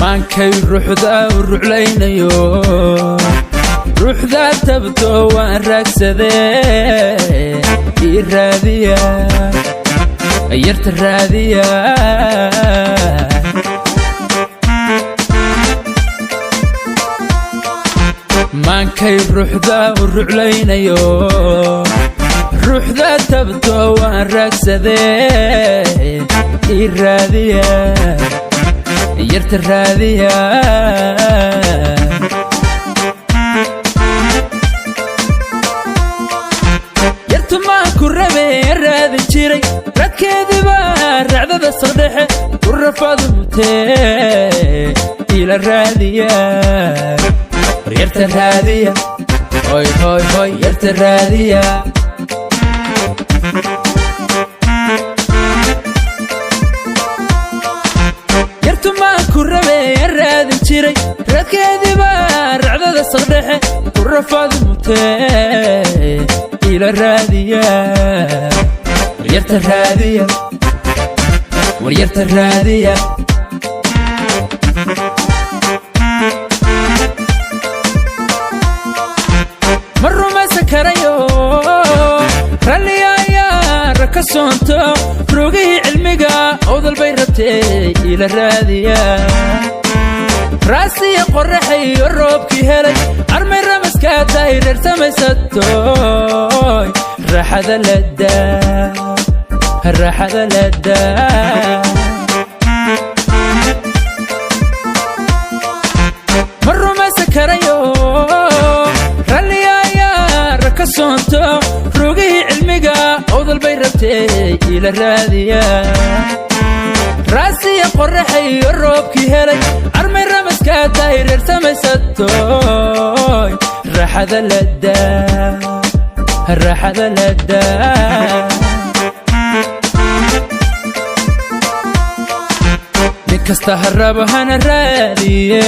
Maankay ruuxda u ruclaynayo, ruuxda tabto waan raagsadee, ii raadiya yarta raadiya. Maankay ruuxda u ruclaynayo, ruuxda tabto waan raagsadee, ii raadiya yarta raadiya. Yartu maan ku rabee raadin jiray, radkeediiba racdada saldhexe u rafaadu mutee, ila raadiya war yarta raadiya, hoy hoy hoy yarta raadiya. Yartu maan ku rabee raadin jiray, radkeediiba racdada saldhexe u rafaadu mutee, ila raadiya war yarta raadiya, war yarta raadiya. Ma rumaysan karayo ralliya ayaa raka soonto, rogihii cilmiga owdal bay rabtee, ila raadiya. Raasiya qorraxayo roobkii helay, armay ramaskaa tahay reer samaysatoy, raaxada ladaa, raaxada ladaa. Ma rumaysan karayo ralliya ayaa raka soonto, rogihii cilmiga owdal bay rabtee, ila raadiya. Raasiya qorraxayo roobkii helay, armay ramaskaa tahay reer samaysatoy, raaxada ladaa, raaxada ladaa. Nin kasta ha rabo hana raadiye,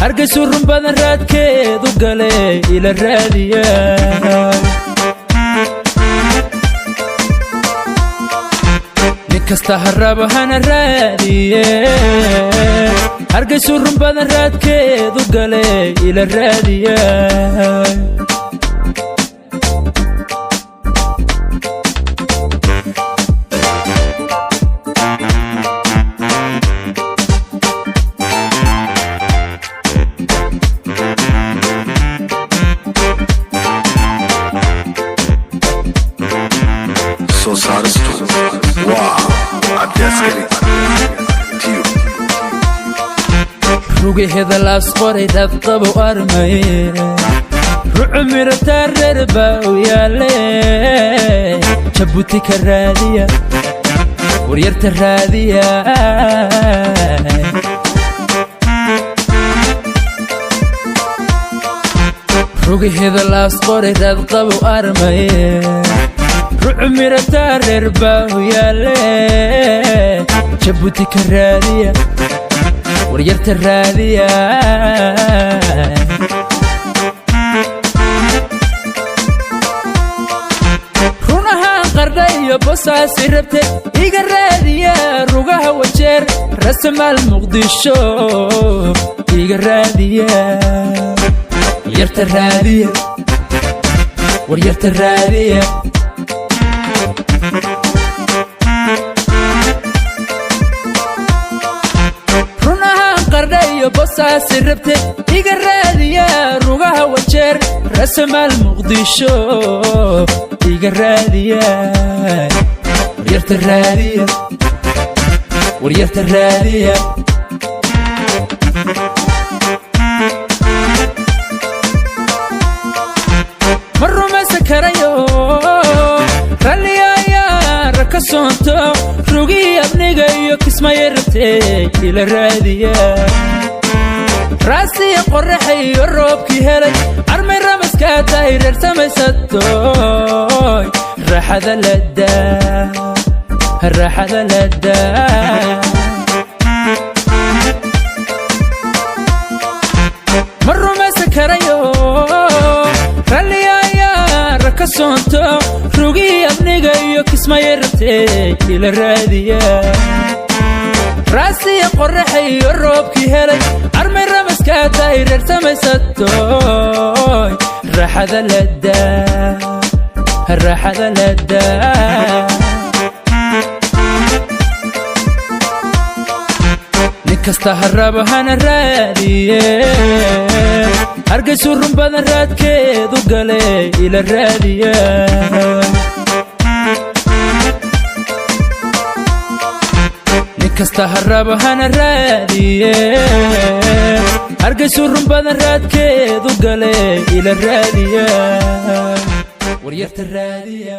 hargaysu run badan raadkeedu gale, ila raadiya. Nin kasta ha rabo hana raadiye, hargaysu run badan raadkeedu gale, ila raadiya. Soo saaristu waa Cabdi Askari Tiyo. Rugaheeda laas qoray raadqabow armay, rucu mirataa reer baa u yaale, Jabuuti ka raadiya waryarta raadiya. Rugaheeda laas qoray raadqabow armay, rucu mirataa reer baa u yaale, Jabuuti ka raadiya waryarta raadiya. Run ahaan qardha iyo bosaasi rabte, iga raadiya rugaha wajeer, rasamaal Muqdisho iga raadiya waryarta raadiya, waryarta raadiya. Run ahaan qardha iyo bosaasi rabte, iga raadiya rugaha wajeer, rasamaal Muqdisho iga raadiya waryarta raadiya, waryarta raadiya. Ma rumaysan karayo ralliya ayaa raka soonto, rugihii abniga iyo kismaya rabtee, ila raadiya. Raasiya qorraxayo roobkii helay, armay ramaskaa tahay reer samaysatoy, raaxada ladaa, raaxada ladaa. Ma rumaysan karayo ralliya ayaa raka soonto, rugihii abniga iyo kismaya rabtee, ila raadiya. Raasiya qorraxay iyo roobkii helay, armay ramaskaa tahay reer samaysatoy. Raaxada ladaa, raaxada ladaa. Nin kasta ha rabo hana raadiye, Hargaysu run badan raadkeedu gale, ila raadiya. Nin kasta ha rabo hana raadiye, Hargaysu run badan raadkeedu gale, ila raadiya. Waryarta raadiya.